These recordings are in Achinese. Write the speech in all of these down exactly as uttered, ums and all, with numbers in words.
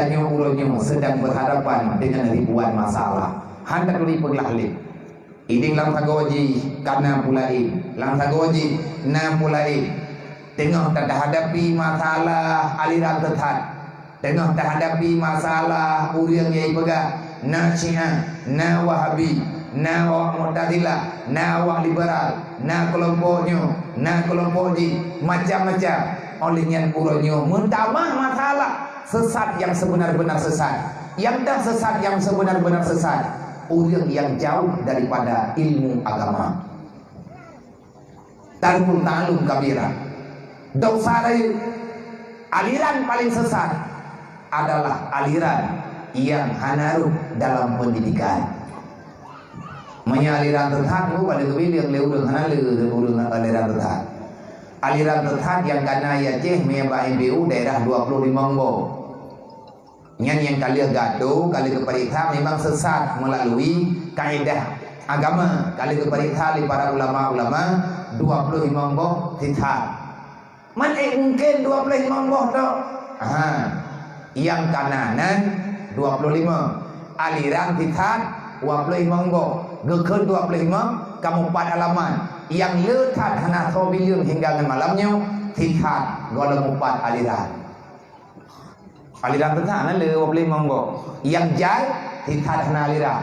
Tanyoe uroe nyoe sedang berhadapan dengan ribuan masalah. Han taturi peuglah lé. Idéh lam sagoe jih ka na peue laén, lam sagoe jih na peue laén. Teungoh tahadapi masalah aliran sesat, teungoh tahadapi masalah ureuëng nyang peugah na Syiah, na Wahabi, na awak Mu'tazilah, na awak liberal, na keulompok nyoe, na keulompok jih, macam-macam. Óh lheueh nyan uroe nyoe meutamah masalah sesat nyang seubeuna-beuna sesat. Nyang deuh sesat nyang seubeuna-beuna sesat, ureuëng nyang jauh daripada ilmu agama. Tarkut ta'allum kabira. Desya rayeuk, aliran paling sesat adalah aliran nyang hana rhot dalam pendidikan. Meunyoe aliran sesat, nyoe pada geubilang lé ureuëng hana le ureuëng aliran sesat. Aliran sesat nyang ka na di Aceh, meunyoe bak M P U daerah dua puluh limong boh. Nyan nyang ka lheueh geuatô, ka lheueh geupareksa memang sesat meulalu kaedah agama, ka lheueh geupareksa lé para ulama-ulama dua puluh limong boh sesat. Man ék mungken dua puluh limong boh tok? Ha, nyang ka na nan dua puluh lima. Aliran sesat dua puluh limong boh. Geukheun dua puluh lima ka mupat alamat. Nyang le that hana soe bileung hingga ngon malam nyoe, sesat gohlom mupat aliran. Aliran sesat na le dua puluh lima boh. Nyang jai sesat hana aliran.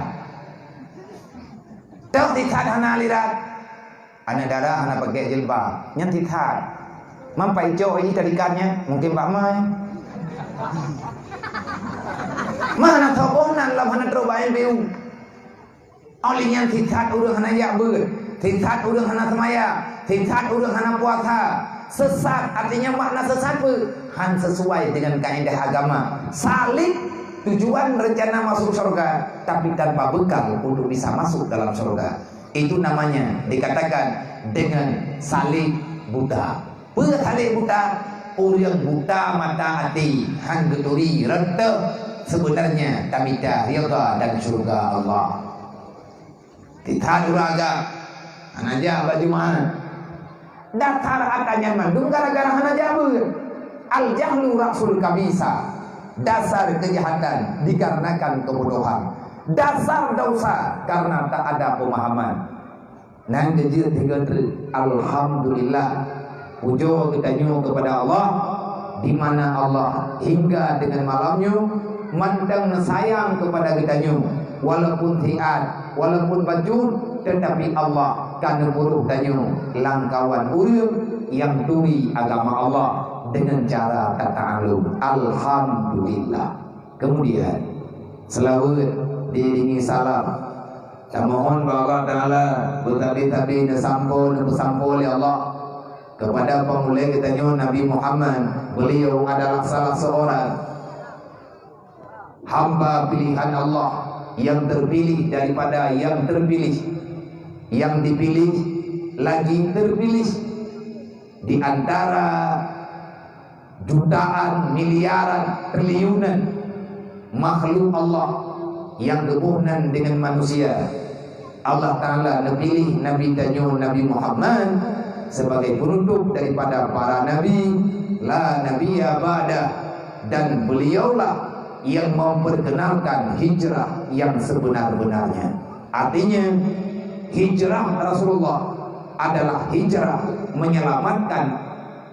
Toh sesat hana aliran. Aneuk dara hana pakai jilbab, nyan sesat. Man paicok jih tarikat nyan, mungken bak mai. Man hana soe boh nan lom hana trok bak M P U. Óh lheueh nyan sesat ureuëng hana jak beuet, sesat ureuëng hana seumayang, sesat ureuëng hana puasa. Sesat artinya makna sesat peue? Han sesuai dengan kaedah agama. Salib tujuan rencana masuk surga, tapi tanpa bekal untuk bisa masuk dalam surga. Itu namanya dikatakan dengan salib buta. Peue salib buta? Ureuëng buta mata até, han geuturi reutôh seubeunarnya tamita ridha dan syurga Allah. Sesat ureuëng agam, hana jak bak Jumat. Dasar ata nyan mandum gara-gara hana jak beuet. Al-jahlu ra'sul kabisa. Dasar kejahatan dikarenakan kebodohan. Dasar dosa karena tak ada pemahaman. Nan geujeuet tiga treuk. Alhamdulillah. Pujoe geutanyoe kepada Allah, di mana Allah hingga dengan malam nyoe mantong sayang kepada geutanyoe, walaupun siat, walaupun bacut, tetapi Allah ka neupuruh tanyoe lam kawan ureuëng nyang turi agama Allah dengan cara tata'allum. Alhamdulillah. Kemudian, seulaweuet diiringi salam. Tamohon bak Allah Taala beutabi-tabi neusampoe, neupeusampoe lé Allah kepada peumulia geutanyoe Nabi Muhammad. Beliau adalah salah seorang hamba pilihan Allah yang terpilih daripada yang terpilih, yang dipilih lagi terpilih di antara jutaan, miliaran, triliunan makhluk Allah yang geuboh nan dengan manusia. Allah Taala neupiléh Nabi tanyoe Nabi Muhammad sebagai penutup daripada para nabi, la nabiyya ba'dah, dan beliaulah yang memperkenalkan hijrah yang sebenar-benarnya. Artinya, hijrah Rasulullah adalah hijrah menyelamatkan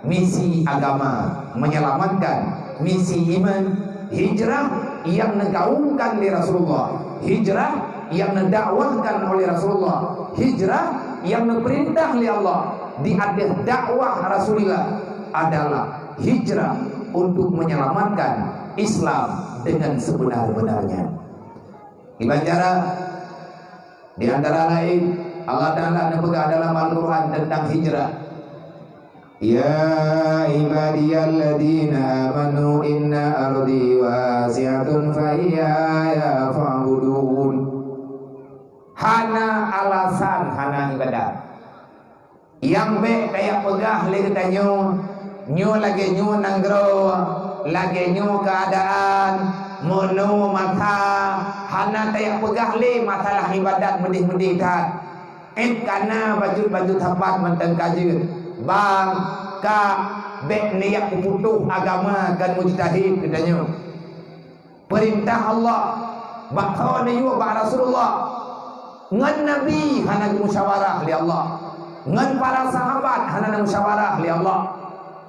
misi agama, menyelamatkan misi iman. Hijrah yang neugaungkan lé Rasulullah, hijrah yang neudakwahkan oleh Rasulullah, hijrah yang neupeurintah lé Allah di ateueh dakwah Rasulullah adalah hijrah untuk menyelamatkan Islam dengan sebenar-benarnya. Iban cara, di antara lain, Allah Taala neupeugah dalam Al-Quran tentang hijrah. Ya ibadiyalladzina amanu inna ardi wasi'atun fa iyaya fa'budun. Hana alasan hana ibadat. Nyang bék tajak peugah lé geutanyoe, nyoe lagée nyoe nanggroe, lagée nyoe keuadaan, meunoe masa, hana tajak peugah lé masalah ibadat meudeh-meudeh that. Ék kana bacut-bacut sapat mantong ka jeuet, bang, kak, bék neujak peuputôh agama kon mujtahid geutanyoe. Peurintah Allah bak ho neuyue bak Rasulullah. Ngon Nabi hana geumusyawarah lé Allah. Ngon para sahabat hana neumusyawarah lé Allah.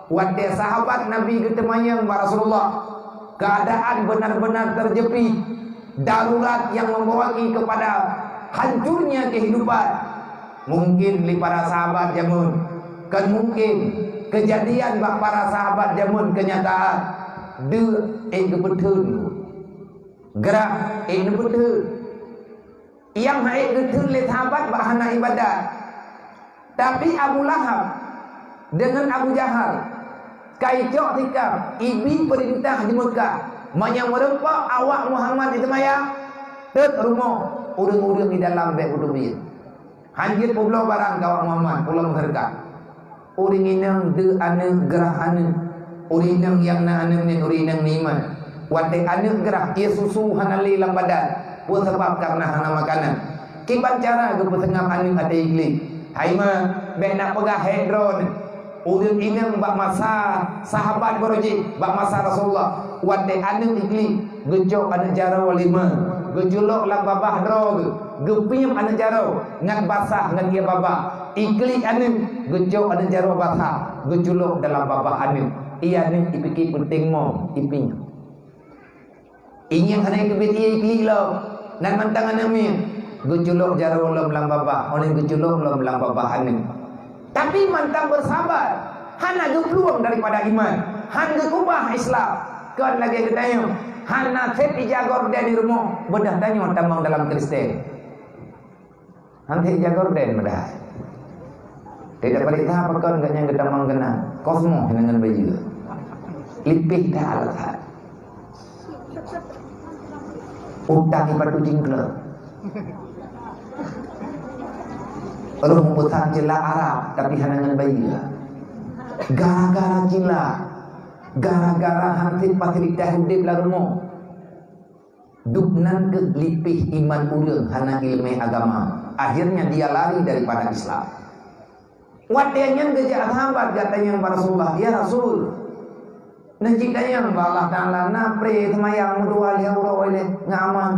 Watée sahabat Nabi geuteumanyong bak Rasulullah, keuadaan beuna-beuna teujeupit, darurat nyang meubawa kepada hancurnya kehidupan. Mungkin lé para sahabat jameun, kon mungkin, keujadian bak para sahabat jameun keunyataan, deuek ék geupeutheun. Grah ék neupeutheun. Nyang hana ék geutheun lé sahabat bak hana iébadat. Tapi Abu Lahab deungon Abu Jahal ka icok sikap, ibi peurintah di Meukah, meunyoe meurumpok awak Muhammad jiseumayang, teuk rumoh ureuëng-ureuëng di dalam bék beuteubiet. Hanjeuet peubloe barang keu awak Muhammad, pulang meuseudeukah. Ureuëng inong deuek aneuëk, grah aneuëk. Ureuëng inong nyang na aneuëk nyan ureuëng inong meuiman. Watée aneuëk grah, ie susu hana lé lam badan. Peue sabab? Kareuna hana makanan. Kiban cara geupeuseungab aneuëk ateueh Iblih. Hai ma, bék na peugah hék droeneuh. Ureuëng inong bak masa sahabat barô jih, bak masa Rasulullah, watée aneuëk Iblih geucok aneuëk jaroe lé ma, geuculok lam babah droe geuh, geupiep aneuëk jaroe ngon basah ngon ie babah. Iklik aneuëk, geucok aneuëk jaroe basah, geuculok dalam babah aneuëk. Ie aneuëk ipike peuting mom, ipiep. Ingieng hana ikeubiet ie iklik lom, nan mantong aneuëk miet, geuculok jaroe lom lam babah, óh lheueh geuculok lom lam babah aneuëk. Tapi mantong beusabar, hana geuplueng daripada iman, han geukubah Islam. Kon lagée geutanyoe, hana sép ija gorden di rumoh, beudôh tanyoe tamong dalam Kristen. Han sép ija gorden padahai. Tidak balik dah pakon gak nyang geutamong keunan. Kosmo hinan ngon bayeue. Lipéh dah alasan. Utang ipatu jingkleur. Roh meupesan ceulah Arab, tapi hana ngon bayeue. Gara-gara cila, gara-gara han sép fasilitas udép lam rumoh. Dubnan keuh lipéh iman ureuëng hana iéleumé agama. Akhirnya dia lari daripada Islam. Watée nyan geujak sahabat geutanyong bak Rasulullah, "Ya Rasul, neucit tanyong bak Allah Taala, na pré seumayang meudua lhée uroe ilée ngon aman?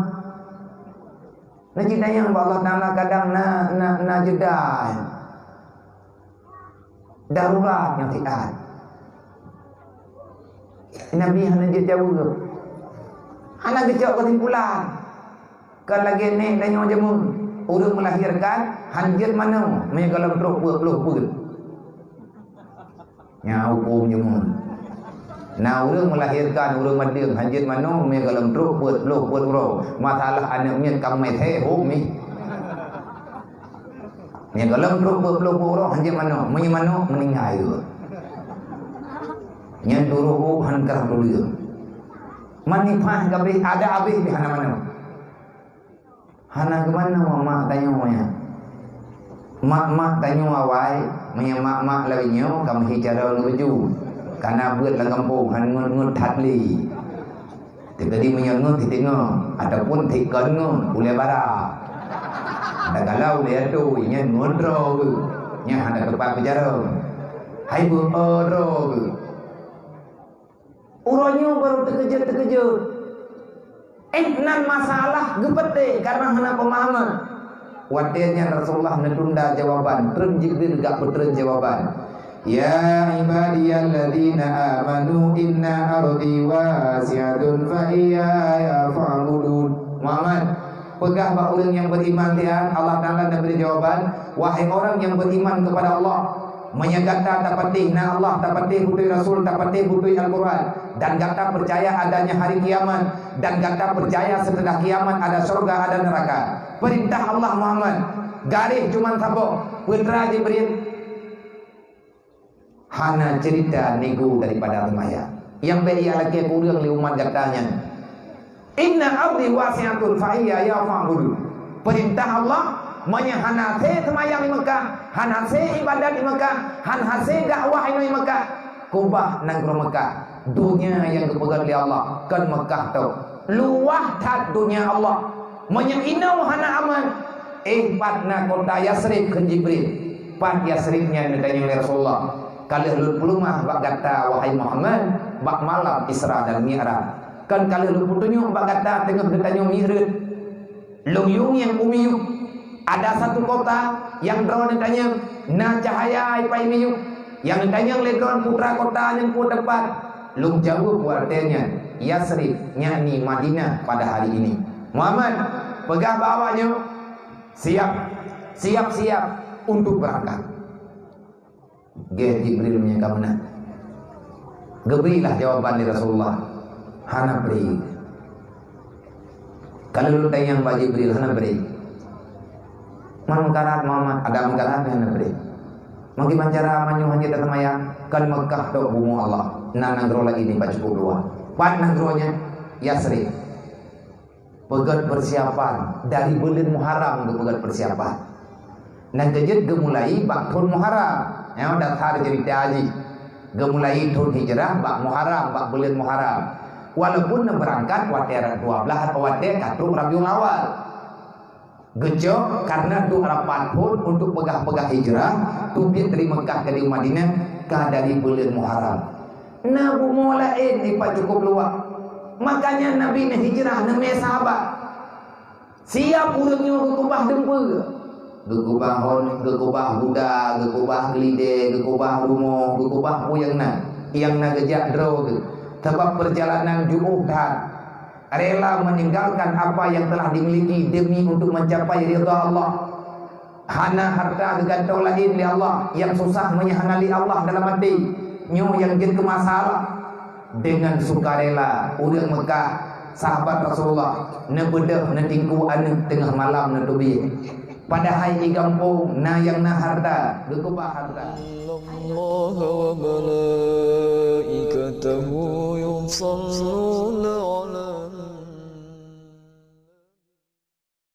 Neucit tanyong bak Allah Taala kadang na, na, na jeuda." Darurat nyang siat. Nabi hana jeuet jaweueb. Hana geucok keusimpulan. Kon lagée nék tanyoe jameun, ureuëng meulahirkan, han jeuet manoe, meunyoe goh lom trok peuet ploh peuet. Nyan huköm jameun. Na ureuëng meulahirkan ureuëng madeueng, han jeuet manoe, meunyoe goh lom trok peuet ploh peuet uroe. Masalah aneuëk miet ka meumeusé, hom mih. Meunyoe goh lom trok peuet ploh peuet uroe, han jeuet manoe, meunyoe manoe, meuninggai. Nyan turoh han karah tuleueng. Manipah gabéh, ada abéh pih hana manoe. Hana geumanoe mak tanyoe nyan. Mak-mak tanyoe awai, meunyoe mak-mak lagée nyoe ka meuhi carông geuju. Kana beuet lam gampông han ngon-ngon that lé. Teukeudi meunyoe ngon siteungoh, ataupun sit kon ngon ulée bara. Takalon ulée atôi nyan ngon droe geuh. Nyan hana teupat beucarông. Hai beu-o droe geuh. Uroe nyoe barô teukeujot-teukeujot. Eh, nan masalah geupeudeh karena hana pemahaman. Watée nyan Rasulullah neutunda jawaban, treun Jibril gak peutreun jawaban. "Ya ibadiyalladzina amanu inna ardi wasi'atun fa iyaya fa'budun." Muhammad, peugah bak ureuëng nyang beriman tian, Allah Taala neubri jawaban, "Wahai orang yang beriman kepada Allah, meunyoe gata tapatéh na Allah, tapatéh beutôi Rasul, tapatéh beutôi Al-Quran, dan gata percaya adanya hari kiamat, dan gata percaya setelah kiamat ada syurga, ada neraka. Perintah Allah Muhammad, garéh cuman saboh, peutra Jibril, hana cerita nego daripada seumayang. Nyang bék ia lakée kureueng lé umat gata nyan. Inna ardi wasi'atun fa iyaya fa'budun." Perintah Allah, meunyoe hana hase seumayang di Mekah, hana hase ibadat di Mekah, hana hase dakwah inoe di Mekah, keubah nanggroe Mekah. Donya nyang geupeugét lé Allah, kon Mekah tok. Luwah that donya Allah. Meunyoe inoe hana aman, eh, pat na kota Yasrib, kheun Jibril. Pat Yasrib nyan, neutanyong lé Rasulullah. Ka lheueh lôn peuleumah bak gata, wahai Muhammad, bak malam Isra dan Mi'raj. Kan ka lheueh lôn peutunyok bak gata teungoh geutanyoe miyueb rhot. Lôn yue nyang u miyueb. Ada satu kota nyang droeneuh tanyong na cahya ipai miyueb. Nyang tanyong lé droeneuh putra kota nyan peue teumpat. Lôn jaweueb watée nyan, Yasrib, yakni Madinah pada hari ini. Muhammad, peugah bak awaknyoe, siap, siap-siap untuk berangkat. Gét Jibril meunyoe ka meunan. Geubri lah jawaban lé Rasulullah. Hana bri. Ka lheueh lôn tanyong bak Jibril, hana bri. Man meukarat, Muhammad, ada meukarat, hana bri. Meukiban cara meunyoe hana taseumbahyang, kan Meukah tok bumoe Allah. Na nanggroe laén nibak cukup luwah. Pat nanggroe nyan? Yasrib. Peugét peusiapan dari buleuen Muharram geupeugét peusiapan. Nyang keujeuet geumulai bak thon Muharram. Nyoe dasar ceurita jih. Geumulai thon hijrah bak Muharram, bak buleuen Muharram. Walaupun neubeurangkat watée dua blaih atau watée ka trok Rabiul Awal. Geucok karena duek rapat phon untuk peugah-peugah hijrah, teubiet dari Meukah keudéh u Madinah ka dari buleuen Muharram. Na bumoe laén nibak cukup luwah. Makanya Nabi neuhijrah neumé sahabat. Siap ureuëng nyoe geukeubah dumpeue. Geukeubah hon, geukeubah guda, geukeubah keulidé, geukeubah rumoh, geukeubah peue nyang na. Nyang na geujak droe geuh. Sabab peurjalanan jiôh that. Rela meninggalkan apa yang telah dimiliki demi untuk mencapai ridha Allah. Hana harta geugantoe laén lé Allah, nyang susah meunyoe hana lé Allah dalam até. Nyoe nyang jeuet keu masalah. Dengan sukarela ureuëng Meukah, sahabat Rasulullah, neubeudôh neutingku aneuëk teungoh malam neuteubiet. Padahai di gampông na nyang na harta, geukeubah harta. إن الله وملائكته يصلون